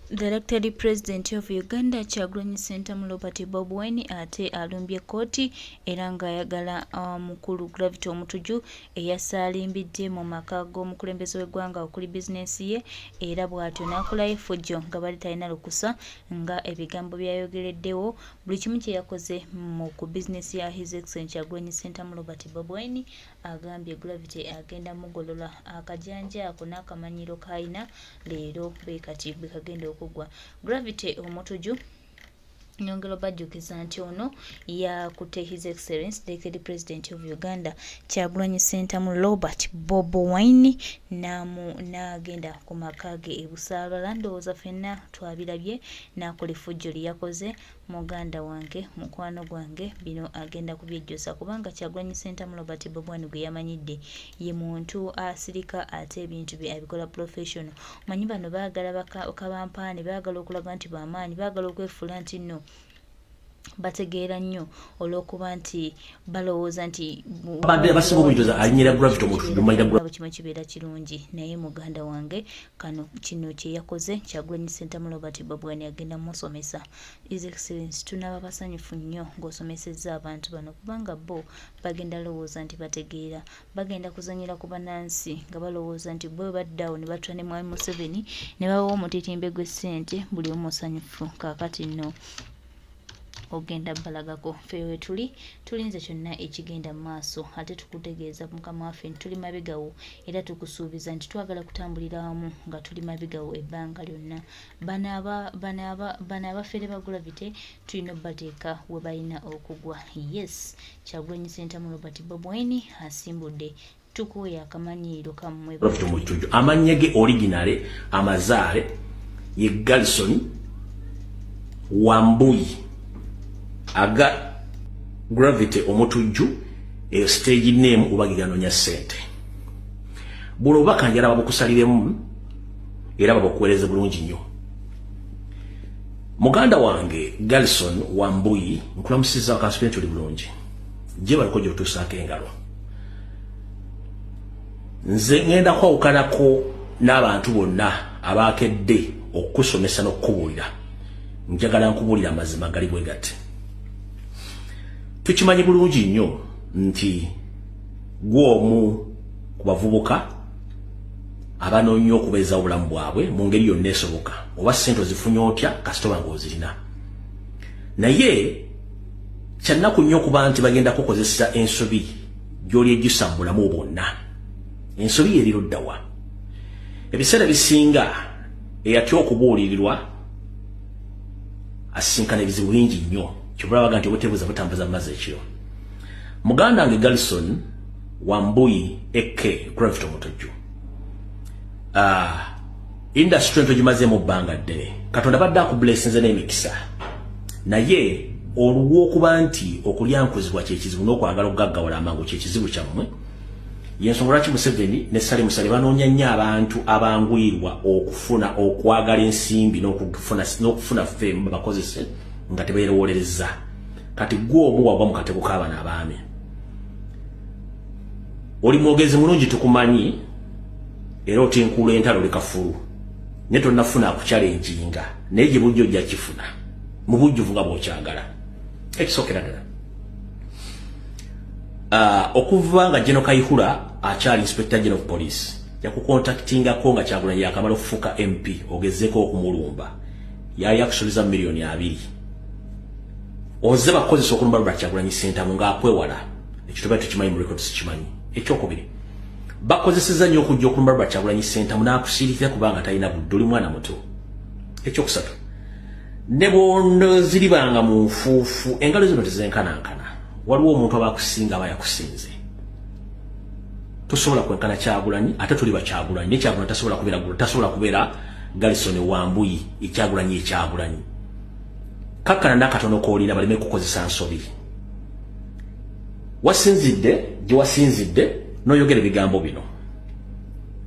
The elected president of Uganda Kyagulanyi Ssentamu Robert Bobi Wine ate alumbye kkooti era ng'ayagala mukulu Gravity Omutuju eyasaalimbidde mu maka g'omukulembeze w'eggwanga okuli bizinensi ye era bw'atyo n'akolayo effujjo nga bali talina lukusa nga ebigambo by'ayogereddewo buli kimu kye yakoze mu ku bizinensi ya His Excellency Kyagulanyi Ssentamu Robert Bobi Wine. Agambye Gravity agenda mugolola akajanja ako n'akamanyiiro k'alina leero bwe kati bwe kagenda okuggwa. Gravity Omutuju nyongera obajjukiza nti ono yakutte His Excellence the Elected President of Uganda Kyagulanyi Ssentamu Robert Bobi Wine n'agenda ku maka ge e Busaabala, ndowooza ffenna twabirabye, n'akola effujjo lye yakoze. Muganda wange, mukwano gwange bino agenda kubyejjusa kubanga Kyagulanyi Ssentamu Robert Bobi Wine gwe yamanyidde ye muntu asirika ate ebintu bye abikola professional. Omanyi bano baagala kabampaane, baagala okulaga nti bamaanyi, baagala okwefuula nti nno bategeera nnyo olw'okuba nti balowooza nti Abantu abasinga obungi alinyira Gravity Omutuju manyira. Buli kimu kibeera kirungi, naye muganda wange kano kino kye yakoze Kyagulanyi Ssentamu Robert Bobi Wine agenda musomesa. His Excellence, tunaba basanyufu nnyo ng'osomesezza abantu bano kubanga bo bagenda lowooza nti bategeera, bagenda kuzanyira ku bannansi nga balowooza nti bo baddawo ne batula ne Mwami Museveni ne babawa omutitimbe gw'essente, buli omu musanyufu. Kaakati nno ogenda balagako ffe wetuli tulinze kyonna ekigenda mu maaso, ate tukutegeeza mukama waffe nti tuli mabegawo era tukusuubiza nti twagala kutambulira wamu nga tuli mabegawo ebbanga lyonna. Bano abafere ba Gravity tulina obbateeka we balina okugwa. Yes, Kyagulanyi Ssentamu Robert Bobi Wine asimbudde, tukooye akamanyiiro kammwe. Gravity Omutuju amannya ge original amazaale ye Garrison Wambuyi. Aga Gravity Omutujju eyo stage name oba giganonya ssente. Buno obubaka njala babukusaliremu era babukuweereze bulungi nnyo. Muganda wange Garrison Wambuyi, nkulamusizza, akansubire nti oli bulungi gye baliko gy'otuusaako engalo. Nze ŋŋenda kwawukanako n'abantu bonna abakedde okukusomesa n'okukubuulira. Njagala nkubuulira amazima gali bwe gati. Tukimanyi bulungi nnyo nti gw'omu ku bavubuka abanoonya okubeeza obulamu bwabwe mu ngeri yonna esoboka, oba ssente ozifunye otya, kasita oba ng'ozirina. Naye kyannaku nnyo okuba nti bagenda kukozesa ensobi gy'oli ejjusa mu bulamu bwonna. Ensobi eri luddawa? Ebiseera bisinga eyatya okubuulirirwa asisinkana ebizibu bingi nnyo. Kyobulabaga nti obutebuuza butambuza mu mazzi ekiro. Muganda wange Garrison Wambuyi aka Gravity Omutujju, industry ento gimazeemu bbanga ddene. Katonda badde akublessinze n'emikisa, naye olw'okuba nti okulyankuzibwa kyekizibu n'okwagala okugaggawala amangu kyekizibu kyammwe, yensonga lwaki Museveni ne Sale Musale banoonya nnyo abantu abanguyirwa okufuna okwagala ensimbi n'okufuna fame babakozese nga tebeerowolereza. Kati gwe omu wagwa mu katego k'abano abaami. Oli mwogezi mulungi, tukumanyi, era otinkuula entalo, oli kafulu, naye tonnafuna akuchallenginga, naye gye bujja ojja kifuna mu bujjuvu nga bw'okyagala. Ekisookera ddala, okuva nga General Kayihura akyali Inspector General of Police yakucontactingako nga Kyagulanyi yakamala okufuuka MP ogezeeko okumulumba, yali akusuubiza miliyoni 20 oze bakozesa okulumba Robert Kyagulanyi Ssentamu ng'akwewala. Ekyo tuba tukimanyi mu records, kimanyi. Ekyokubiri, bakozeseza nnyo okujja okulumba Robert Kyagulanyi Ssentamu n'akusiirikira kubanga talina budde, oli mwana muto. Ekyokusatu, ne bw'onoziribanga mu nfuufu, engalo zino tezenkanankana. Waliwo omuntu aba akusinga, aba yakusinze. Tosobola kwenkana Kyagulanyi, ate tuli bakyagulanyi, naye Kyagulanyi tasobola kubeera, tasobola kubeera Garrison Wambuyi. Ekyagulanyi ekyagulanyi kakkana n'akatono koolina baleme kukozesa nsobi. Wasinzidde gye wasinzidde n'oyogera ebigambo bino.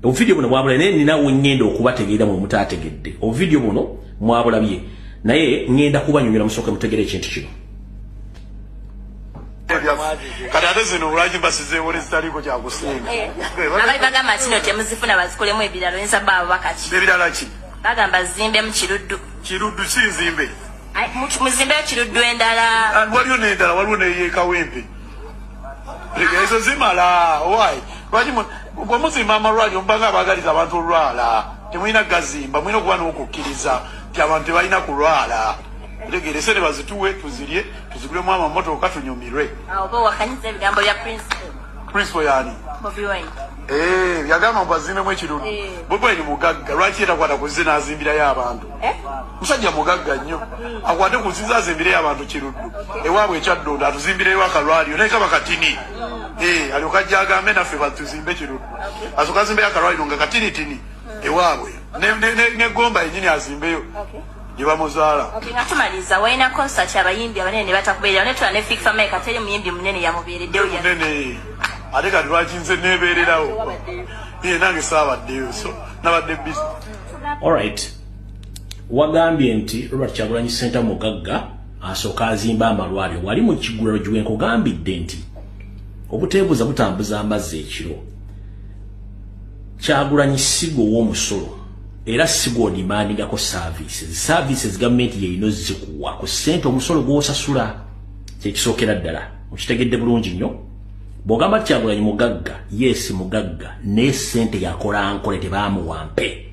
Obuvidiyo buno mwabula, naye nina we ŋŋenda okubategeera mwe mutaategedde. Obuvidiyo buno mwabulabye, naye ŋŋenda kubanyonyola musooke mutegere ekintu kino. Kati ate zino lwaki mbasizeewo nezitaliiko kyakusinga? Abali bagamba nti no temuzifuna, bazikolemu ebirala, oyinza bba ababaka ki? Ebirala ki? Bagamba zimbemu Kiruddu. Kiruddu si nzimbe. Muzimbeyo Kiruddu endala. Waliyo n'endala, waliwo n'eyekawempe. Ezo zimala. Why? Lwaki bwe muzimba amalwaliro mubanga abaagaliza abantu olwala? Temulina gazimba, mulina okuba n'okukkiriza nti abantu tebalina kulwala. Otegeere, sente bazituwe tuzirye, tuzigulemu amamotoka tunyumirwe. Oba owakanyiza ebigambo bya principal. Principal yani? Bobi Wine. Eh, yagamba mbu azimbemu ekirundu. Bobi Wine mugagga, lwaki yetakwata ku zze n'azimbirayo abantu? Musajja mugagga nnyo, akwate ku zize azimbireyo abantu Kiruddu ewaabwe ekyaddondo, atuzimbireyo akalwaliro naye kaba katini. Alyoka ajja agambe naffe batuzimbe Kiruddu, asooka azimbeyo akalwaliro nga katinitini ewaabwe negomba yenyini azimbeyo gye bamuzaala. Nga tumaliriza, walina concert abayimbi abanene ne batakubeererawo, ne tula ne Fik Fameica, teri muyimbi munene yamubeereddewo. Munene ate kati lwaki nze nebeererawo? Ye nange saabaddeyo, so nabadde busy. Alright, wagambye nti Robert Kyagulanyi Ssentamu mugagga, asooka azimba amalwaliro. Wali mu kigulalo giwe nkugambidde nti obuteebuza butambuza amazzi ekiro. Kyagulanyi sigo w'omusolo era sigo odimandingako services. Services gavumenti yeyino zikuwa ku ssente omusolo gw'osasula, kyekisookera ddala. Okitegedde bulungi nnyo. Bw'ogamba Kyagulanyi mugagga, yes, mugagga, naye ssente yakola nkole, tebaamuwa mpe.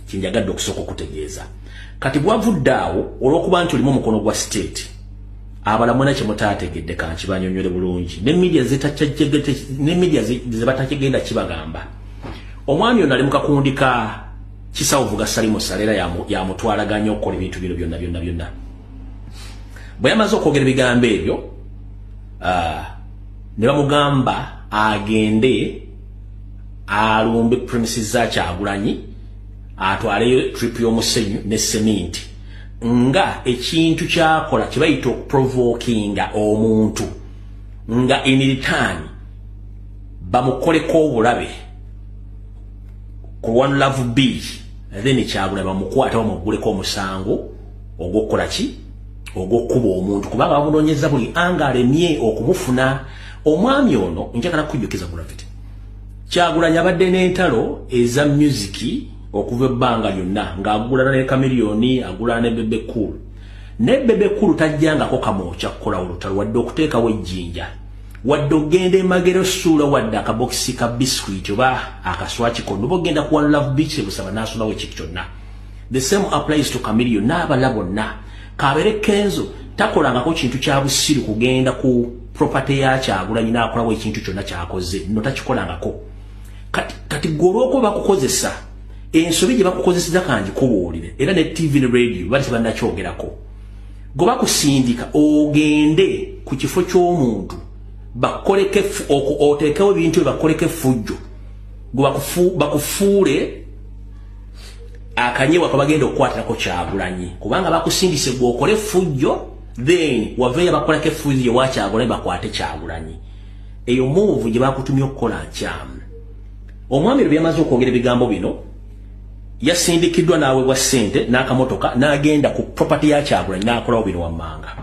Kinjagadde okusooka okutegeeza kati bwavudde awo olw'okuba nti olimu omukono gwa state abala mwena kyemutaategedde, kankibanyonyole bulungi ne media ze batakigenda kibagamba. Omwami ono ali mu kakundi ka kisawo vuga Salimu Salera, yamutwalaganya okukola ebintu bino byonna byonna byonna. Bwe yamaze okwogera ebigambo ebyo, ne bamugamba agende alumbe premises za Kyagulanyi, atwaleyo trip y'omusenyu ne seminti, nga ekintu kyakola kibayita okuprovokinga omuntu, nga in return bamukoleko obulabe ku One Love Beach. Then Kyagulanyi bamukwata, bamugguleko omusango ogw'okukola ki? Ogw'okkuba omuntu, kubanga bamunoonyeza buli anga alemye okumufuna. Omwami ono njagala kujjukiza Gravity, Kyagulanyi abadde n'entalo eza music okuva ebbanga lyonna ng'agulana ne Chameleone, agulana ne Bebe Cool, ne Bebe Cool tajjangako Kamwokya kukolawo olutalo, wadde okuteekawo ejjinja, wadde ogenda emagero osuula wadde akabokisi ka biscuit oba akaswaki konna, oba ogenda ku One Love Beach ebusaba n'asulawo ekintu kyonna. The same applies to Chameleone n'abala bonna. Kabeere Kenzo takolangako kintu kya busiru kugenda ku property ya Kyagulanyi n'akolawo ekintu kyonna kyakoze, no, takikolangako. Kati gwe olw'okuba bakukozesa ensobi gye bakukozeseza, kanjikubuulire, era ne TV ne radio bali tebannakyogerako. Gwe bakusindika ogende ku kifo ky'omuntu bakoleko oteekewo ebintu bye bakoleko effujjo, gwe bakufuule akanyewa kabagenda okukwatirako Kyagulanyi, kubanga bakusindise gwe okole effujjo, then waveeyo bakolako effujjo wa Kyagulanyi, bakwate Kyagulanyi. Eyo move gye bakutumye okukola nkyamu. Omwami lwe byamaze okwogera ebigambo bino, yasindikiddwa n'aweebwa ssente n'akamotoka n'agenda ku property ya Kyagulanyi n'akolawo bino wammanga.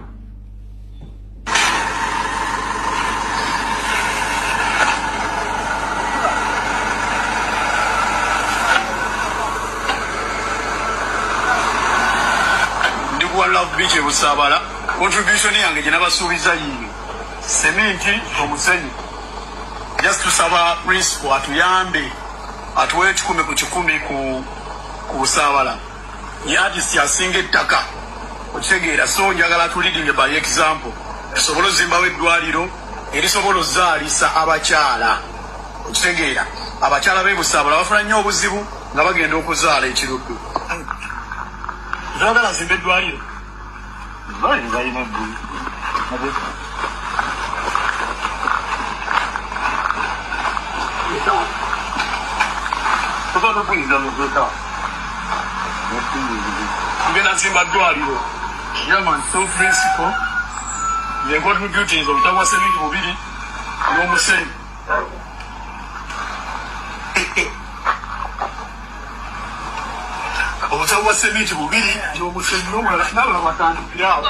Ndi ku One Love Beach e Busaabala. Contribution yange gye nabasuubiza yiino, seminti, omusenyu. Just tusaba principal atuyambe, atuwe 100 ku 100 ku Busaabala. Ye artist asinga ettaka, okitegeera? So njagala atuleading by example, tusobole ozimbawo eddwaliro erisobola ozaalisa abakyala, okitegeera? Abakyala b'e Busaabala bafuna nnyo obuzibu nga bagenda okuzaala ekiruddu. Twagala zimba eddwaliro. Balina eggulu. Tuba tukuyinza muzuka. Tugenda zimba ddwaliro. Yeah man, so principal ye contributing obutabo bwa seminti bubiri n'omusenyu. Obutabo bwa seminti bubiri n'omusenyu, n'omulala n'abalala batandikire awo.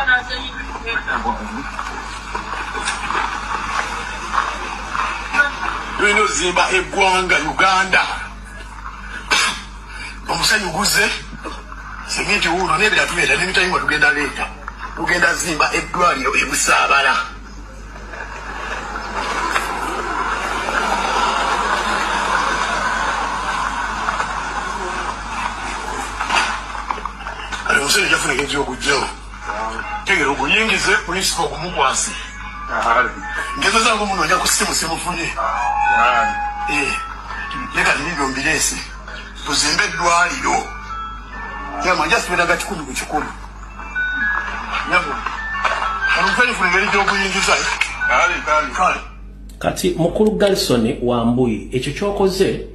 Tulina ozimba eggwanga Uganda. Omusenyu guze. Seminti wuuno n'ebirala tuleeta n'emitayimwa tugenda leeta. Tugenda zimba eddwaliro e Busaabala. Kati omusajja jafuna engeri gy'okugyawo. Tegera oguyingize principal ogumukwase. Ngezezaako munoonya ku ssimu simufunye. Naye kati bibyo mbireese. Tuzimbe eddwaliro. Yama just twetaaga 100 ku 100. Nyabo. Omusajja funa engeri gy'okuyingiza. Kale. Kati mukulu Garrison Wambuyi ekyo kyokoze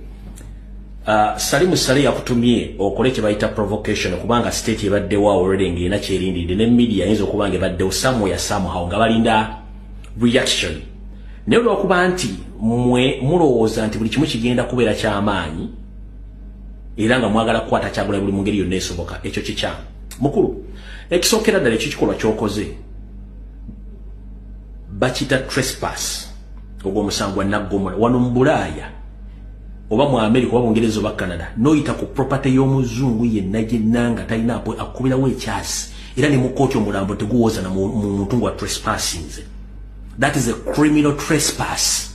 Salimu Sale yakutumye okole kye bayita provocation kubanga state ebaddewo already ng'erina kyerindiridde ne media eyinza okuba nga ebaddewo somewhere somehow nga balinda reaction. Naye olwokuba nti mmwe mulowooza nti buli kimu kigenda kubeera ky'amaanyi era nga mwagala kukwata Kyagulanyi buli mu ngeri yonna esoboka, ekyo kikyamu. Mukulu, ekisookera ddala ekyo kikolwa ky'okoze bakiyita trespass, ogwo omusango gwa naggomola. Wano mu Bulaaya oba mu America oba Bungereza oba Canada n'oyita ku property y'omuzungu yenna yenna nga talina akubirawo ekyasi era ne mu kkooti omulambo teguwoza na muntu ngwa trespassinze. That is a criminal trespass.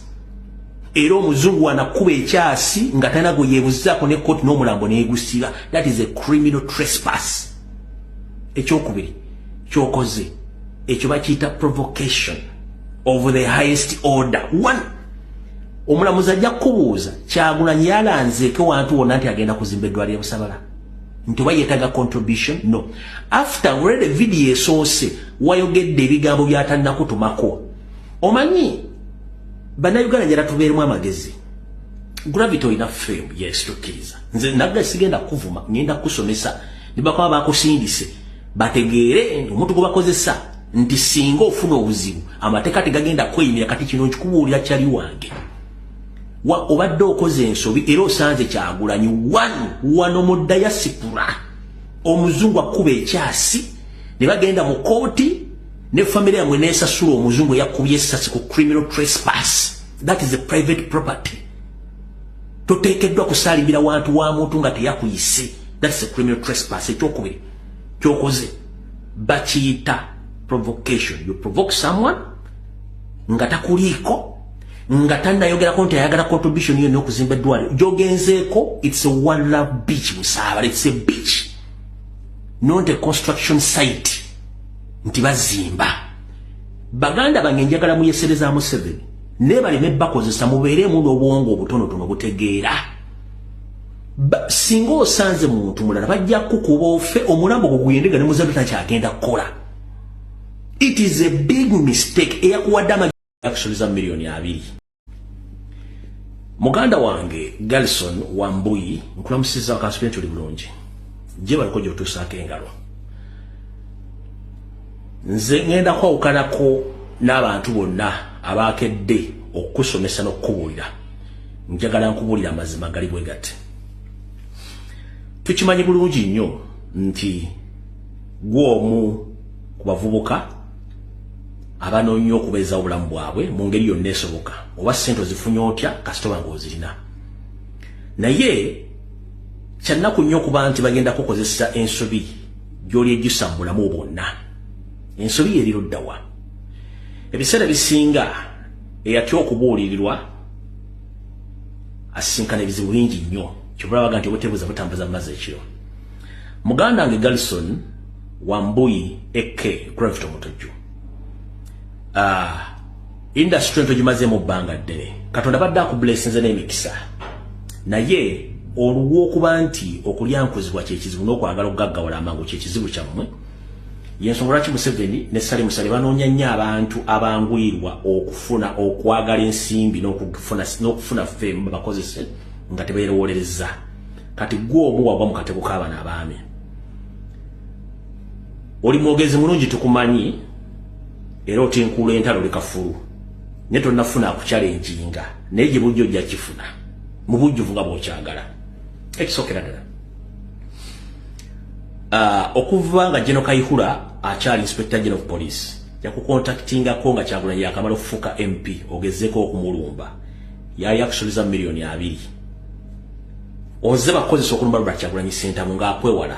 Era omuzungu anakuba ekyasi nga talina gwe yeebuzaako ne kkooti n'omulambo neegusiba. That is a criminal trespass. Ekyokubiri kyokoze ekyo bakiyita provocation of the highest order. One, omulamuzi ajja kukubuuza Kyagulanyi yalanzeeko wantu wonna nti agenda kuzimba eddwaliro e Busabala nti oba yeetaaga contribution? No. After already video esoose wayogedde ebigambo by'atannakutumako. Omanyi bannayuganda njala tubeeremu amagezi. Gravity olina fame, yes, tukkiriza. Nze nabula sigenda kuvuma, ngenda kusomesa ne bakaba bakusindise bategeere omuntu gwe bakozesa nti singa ofuna obuzibu amateeka tegagenda kweyimira. Kati kino nkikubuulira kyali wange obadde okoze ensobi era osanze Kyagulanyi wano mu diaspora omuzungu akuba ekyasi ne bagenda mu kooti ne famire yamwe nesasula omuzungu eyakubye essasi ku criminal trespass. That is a private property. Toteekeddwa kusaalimbira wantu wa muntu nga teyakuyise. That is a criminal trespass. Ekyokubiri kyokoze bakiyita provocation. You provoke someone nga takuliiko nga tannayogerako nti ayagala contribution yonna okuzimba eddwaliro gyogenzeeko. It's a One Love Beach Busaabala. It's a beach, not a construction site nti bazimba. Baganda bange, njagala muyesereza Museveni naye baleme bakozesa, mubeeremu n'obwongo obutonotono butegeera. Singa osanze muntu mulala bajja kukuba ofe omulambo gwe guyendega ne muzadde takyagenda kukola. It is a big mistake. Eyakuwadde amagezi 20 miliyoni. Muganda wange Garrison Wambuyi, nkulamusiza akansubira nti oli bulungi gye baliko gy'otuusaako engalo. Nze ŋŋenda kwawukanako n'abantu bonna abakedde okukusomesa n'okukubuulira. Njagala nkubuulira amazima gali bwe gati. Tukimanyi bulungi nnyo nti gw'omu ku bavubuka abanoonya okubeeza obulamu bwabwe mu ngeri yonna esoboka, oba ssente ozifunye otya kasitoba ng'ozirina. Naye kyannaku nnyo okuba nti bagenda kukozesa ensobi gy'oli ejjusa mu bulamu bwonna. Ensobi eri luddawa? Ebiseera bisinga eyatya okubuulirirwa asisinkana ebizibu bingi nnyo. Kyobulabaga nti obutebuuza butambuza mu mazzi ekiro. Muganda wange Garrison Wambuyi aka Gravity Omutujju, industry ento gimazeemu bbanga ddene. Katonda badde akublessinze n'emikisa, naye olw'okuba nti okulyankuzibwa kyekizibu n'okwagala okugaggawala amangu kyekizibu kyammwe, yensonga lwaki Museveni ne Salim Saleh banoonya nnyo abantu abanguyirwa okufuna okwagala ensimbi n'okufuna fame babakozese nga tebeerowolereza. Kati gwe omu wagwa mu katego k'abano abaami. Oli mwogezi mulungi, tukumanyi, era otinkuula entalo, oli kafulu, naye tonnafuna akuchallenginga, naye gye bujja ojja kifuna mu bujjuvu nga bw'okyagala. Ekisookera ddala, okuva nga General Kayihura akyali Inspector General of Police yakucontactingako nga Kyagulanyi yakamala okufuuka MP ogezeeko okumulumba, yali akusuubiza 20 miliyoni. Oze bakozesa okulumba Robert Kyagulanyi Ssentamu ng'akwewala.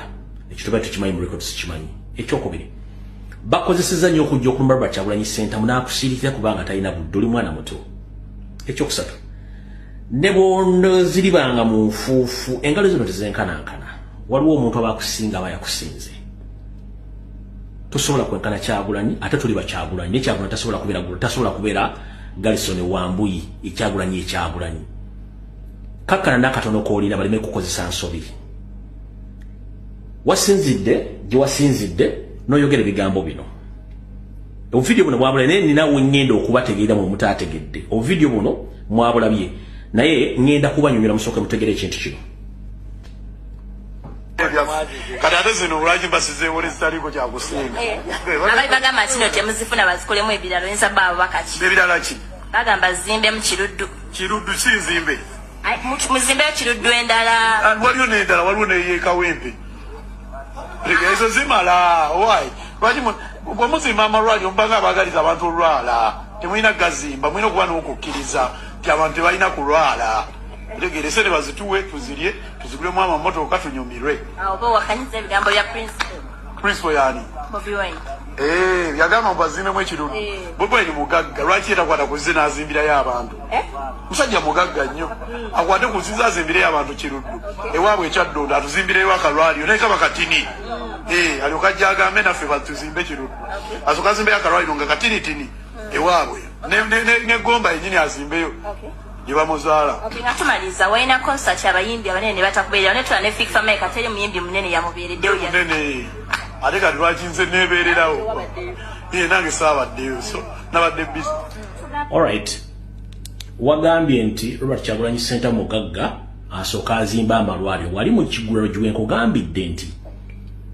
Ekyo tuba tukimanyi mu records, kimanyi. Ekyokubiri, bakozesezza nnyo okujja okulumba Robert Kyagulanyi Ssentamu n'akusiirikira kubanga talina budde, oli mwana muto. Ekyokusatu, ne bw'onoziribanga mu nfuufu, engalo zino tezenkanankana. Waliwo omuntu aba akusinga, aba yakusinze. Tosobola kwenkana Kyagulanyi, ate tuli bakyagulanyi, naye Kyagulanyi tasobola kubeera, tasobola kubeera Garrison Wambuyi. Ekyagulanyi, ekyagulanyi kakkana n'akatono koolina, baleme kukozesa nsobi. Wasinzidde gye wasinzidde n'oyogera ebigambo bino. Obuvidiyo buno bwabula, naye nina we ŋŋenda okubategeera mwe mutaategedde. Obuvidiyo buno mwabulabye, naye ŋŋenda kubanyonyola, musooke mutegere ekintu kino. Kati ate zino lwaki mbasizeewo nezitaliiko kyakusinga? Abali bagamba nti no temuzifuna, bazikolemu ebirala, oyinza bba abo bakaki? Ebirala ki? Bagamba zimbemu Kiruddu. Kiruddu si nzimbe. Ai, muzimbeyo Kiruddu endala. Ah, waliyo n'endala, waliwo neyekawempe, ezo zimala. Why? Lwaki bwe muzimba amalwaliro mubanga abaagaliza abantu olwala? Temulina gazimba, mulina okuba n'okukkiriza nti abantu tebalina kulwala. Otegeera? Esente bazituwe, tuzirye, tuzigulemu amamotoka, tunyumirwe. Awo oba owakanyiza ebigambo bya principal. Principal yani? Bobi Wine. Eh, yagamba mbu e Kiruddu. Bobi Wine mugagga, lwaki yetakwata ku zze n'azimbirayo abantu? Eh? Musajja mugagga nnyo, akwate ku zize azimbireyo abantu Kiruddu ewaabwe ekyaddondo, atuzimbireyo akalwaliro naye kaba katini. Eh, alyoka ajja agambe naffe batuzimbe Kiruddu. Asooka azimbeyo akalwaliro nga katinitini ewaabwe negomba yenyini azimbeyo gye bamuzaala. Okay, nga tumaliriza, walina concert abayimbi abanene ne batakubeererawo, ne tula ne Fik Fameica, teri muyimbi munene yamubeereddewo. Munene ate kati lwaki nze nebeererawo? Ye nange saabaddeyo, so nabadde busy. Alright, wagambye nti Robert Kyagulanyi Ssentamu mugagga, asooka azimba amalwaliro. Wali mu kigulalo giwe nkugambidde nti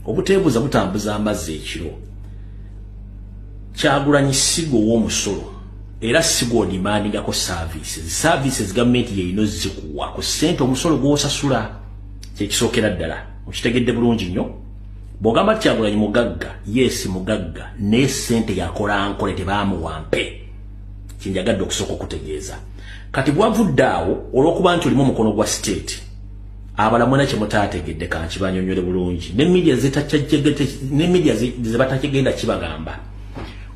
obuteebuza butambuza amazzi ekiro. Kyagulanyi sigo w'omusolo era sigo odimandingako services. Services gavumenti yeyina ozikuwa ku ssente omusolo gw'osasula, kyekisookera ddala. Okitegedde bulungi nnyo. Bw'ogamba nti Kyagulanyi mugagga, yes, mugagga, naye ssente yakola nkole, tebaamuwa mpe. Kyenjagadde okusooka okutegeeza kati, bwavudde awo olw'okuba nti olimu omukono gwa state, abala mwena kyemutaategedde kankibanyonyole bulungi, ne media ne media ze batakigenda kibagamba.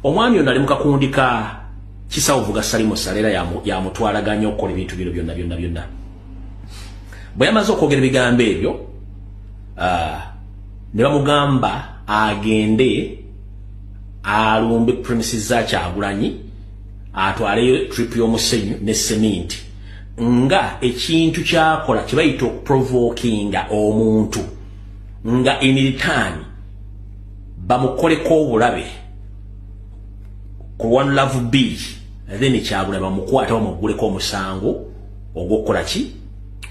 Omwami ono ali mu kakundi ka kisawo vuga Salimu Salera, yamutwalaganya okukola ebintu bino byonna byonna byonna. Bwe yamaze okwogera ebigambo ebyo, ne bamugamba agende alumbe premises za Kyagulanyi, atwaleyo trip y'omusenyu ne seminti, nga ekintu kyakola kyebayita okuprovokinga omuntu, nga in return bamukoleko obulabe ku One Love Beach, then Kyagulanyi bamukwata, bamugguleko omusango ogw'okukola ki?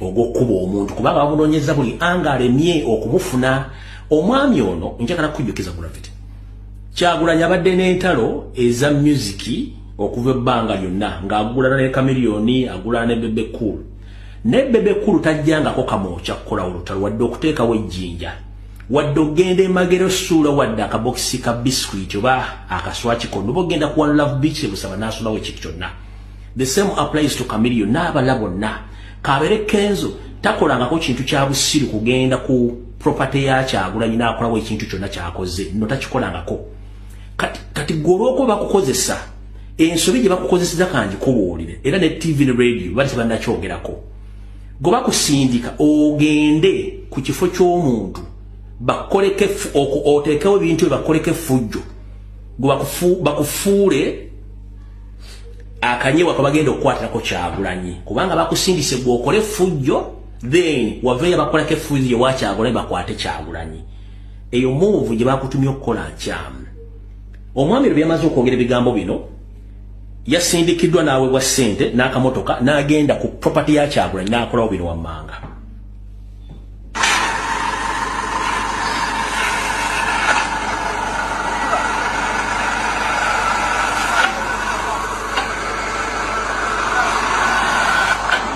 Ogw'okkuba omuntu, kubanga bamunoonyeza buli anga, alemye okumufuna. Omwami ono njagala kujjukiza Gravity, Kyagulanyi abadde n'entalo eza music okuva ebbanga lyonna, ng'agulana ne Chameleone, agulana ne Bebe Cool, naye Bebe Cool tajjangako Kamwokya kukolawo olutalo, wadde okuteekawo ejjinja, wadde okgenda emagero suula wadde akabokisi ka biscuit oba akaswaki konna, oba ogenda ku One Love Beach ebusaba n'asulawo ekintu kyonna. The same applies to Chameleone n'abala bonna. Kabeere Kenzo, takolangako kintu kya busiru kugenda ku property ya Kyagulanyi n'akolawo ekintu kyonna kyakoze. Nno takikolangako. Kati gwe olw'okuba bakukozesa ensobi gye bakukozeseza, kanjikubuulire, era ne TV ne radio bali tebannakyogerako. Gwe bakusindika ogende ku kifo ky'omuntu bakoleko oteekewo ebintu bye bakoleko effujjo, gwe bakufuule akanyewa kabagenda okukwatirako Kyagulanyi, kubanga bakusindise gwe okole effujjo, then waveeyo bakolako effujjo wa Kyagulanyi, bakwate Kyagulanyi. Eyo move gye bakutumye okukola nkyamu. Omwami lwe byamaze okwogera ebigambo bino, yasindikiddwa n'aweebwa ssente n'akamotoka n'agenda ku property ya Kyagulanyi n'akolawo bino wammanga.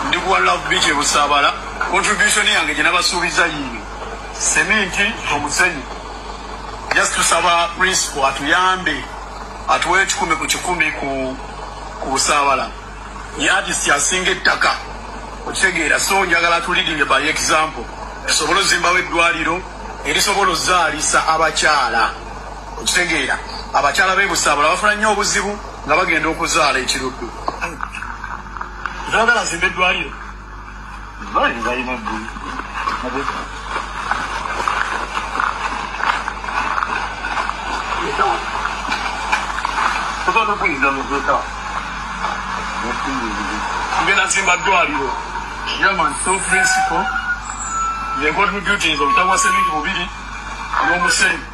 Ndi ku One Love Beach e Busaabala. Contribution yange gye nabasuubiza yiino, seminti, omusenyu. Just tusaba principal atuyambe, atuwe 100 ku ku Busaabala. Ye artist asinga ettaka, okitegeera? So njagala tu leading by example, tusobole ozimbawo eddwaliro. Erisobola ozaalisa abakyala. Okitegeera, abakyala b'e Busaabala bafuna nnyo obuzibu nga bagenda okuzaala ekiruddu. Twagala nzimba eddwaliro. Ngenda nzimba ddwaliro. German so principal ye contributing obutabo bwa seminti bubiri n'omusenyu.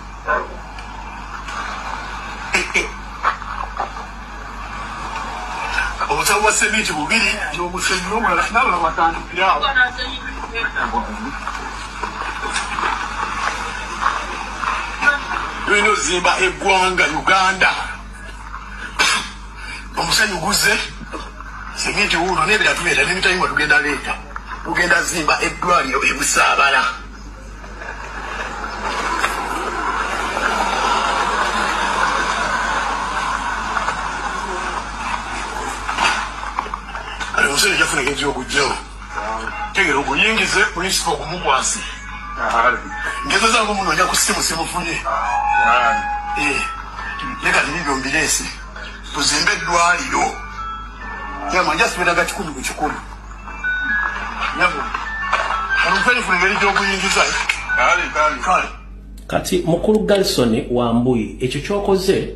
Obutabo bwa seminti bubiri n'omusenyu n'omulala n'abalala batandikire awo. Tulina ozimba eggwanga Uganda. Omusenyu guze, seminti wuuno, n'ebira tuleeta n'emitayimwa tugenda leeta. Tugenda zimba eddwaliro e Busaabala. Kale omusenyu jafuna engeri gy'okugjawo. Tegera oguyingize principal ogumukwase. Ngezezaako munoonya ku ssimu simufunye. Naye kati bibyo mbireese. Tuzimbe eddwaliro. Yama nja siberaga 100 ku 100. Nyabo. Omusenyu funa engeri gy'okuyingiza. Kale. Kati mukulu Garrison Wambuyi, ekyo kyokoze,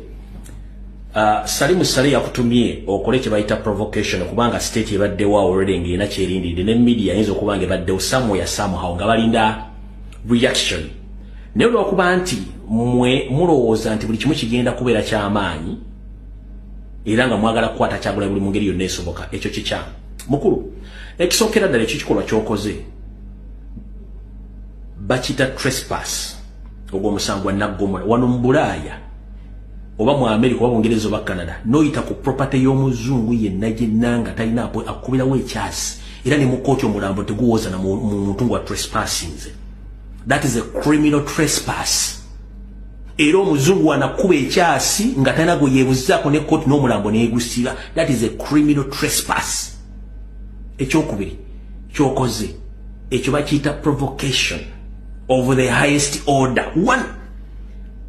Salimu Sale yakutumye okole kye bayita provocation, kubanga state ebaddewo already ng'erina kyerindiridde, ne media eyinza okuba nga ebaddewo somewhere somehow nga balinda reaction. Naye olwokuba nti mmwe mulowooza nti buli kimu kigenda kubeera kyamaanyi era nga mwagala kukwata Kyagulanyi buli mu ngeri yonna esoboka, ekyo kikyamu. Mukulu, ekisookera ddala, ekyo kikolwa kyokoze bakiyita trespass. Ogwo omusango gwa naggomola. Wano mu Bulaaya oba mu America oba Bungereza oba Canada, noyita ku property y'omuzungu yenna yenna nga talina akubirawo ekyasi, era ne mu kooti omulambo teguwoza na mu muntu ngwa trespassinze. That is a criminal trespass. Era omuzungu anakuba ekyasi nga talina gwe yeebuzaako ne kooti n'omulambo neegusiba. That is a criminal trespass. Ekyokubiri kyokoze, ekyo bakiyita provocation of the highest order. One,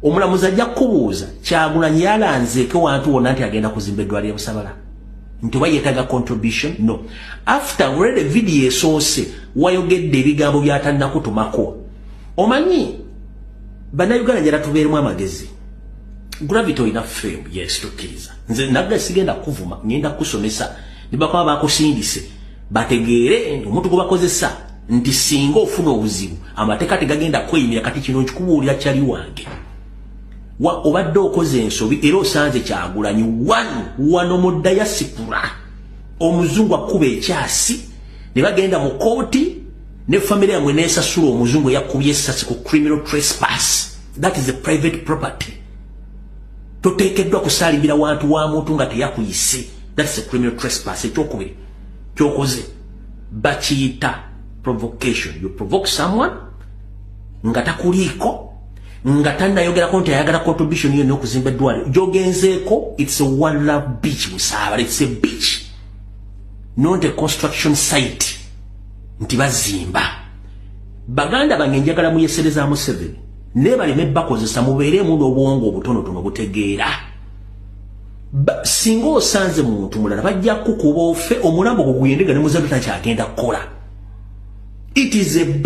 omulamuzi ajja kukubuuza, Kyagulanyi yalanzeeko wantu wonna nti agenda kuzimba eddwaliro Busabala, nti oba yeetaaga contribution? No. After already video esoose wayogedde ebigambo byatannakutumako. Omanyi Bannayuganda, njala tubeeremu amagezi. Gravity, olina fame, yes, tukkiriza. Nze nagga sigenda kuvuma, ngenda kusomesa. Nibakuba bakusindise bategeere nti omuntu gwe bakozesa nti singa ofuna obuzibu amateeka tegagenda kweyimira. Kati kino nkikubuulira, kyali wange wa obadde okoze ensobi era osanze Kyagulanyi one wano mu diaspora, omuzungu akuba ekyasi ne bagenda mu kooti ne famire yamwe nesasula omuzungu eyakubye essasi ku criminal trespass. That is a private property. Toteekeddwa kusaalimbira wantu wa muntu nga teyakuyise. That is a criminal trespass. Ekyokubiri kyokoze bakiyita provocation. You provoke someone nga takuliiko, nga tannayogerako nti ayagala contribution yonna okuzimba eddwaliro. Gyogenzeeko, it's a One Love Beach Busaabala. It's a beach, not a construction site nti bazimba. Baganda bange, njagala muyesereza Museveni naye baleme bakozesa. Mubeeremu n'obwongo obutonotono butegeera. Singa osanze muntu mulala bajja kukuba ofe, omulambo gwo guyendega ne muzadde takyagenda kukola. It is a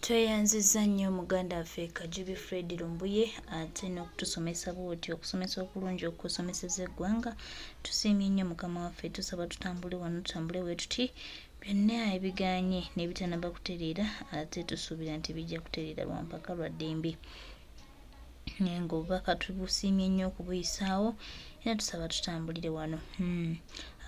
Tweyanzizza nnyo muganda waffe Kajubi Fred Lumbuye, ate n'okutusomesa bw'otyo, okusomesa okulungi okusomeseza eggwanga. Tusiimye nnyo Mukama waffe. Tusaba tutambule wano, tutambule bwe tuti, byonna ebiganye n'ebitanaba kutereera, ate tusuubira nti bijja kutereera lwampaka lwa ddembe. Naye ng'obubaka tubusiimye nnyo okubuyisaawo, era tusaba tutambulire wano.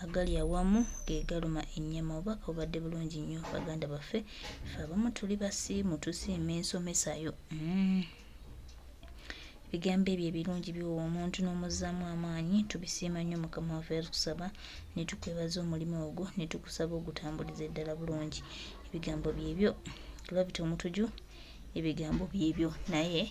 Agali awamu ge galuma ennyama. Obubaka bubadde bulungi nnyo, baganda baffe. Ffe abamu tuli basiimu, tusiima ensomesayo. Ebigambo ebyo ebirungi biwa omuntu n'omuzzaamu amaanyi. Tubisiima nnyo. Mukama waffe, tukusaba ne tukwebaza omulimu ogwo, ne tukusaba ogutambuliza eddala bulungi. Ebigambo byebyo, Gravity Omutuju, ebigambo byebyo naye.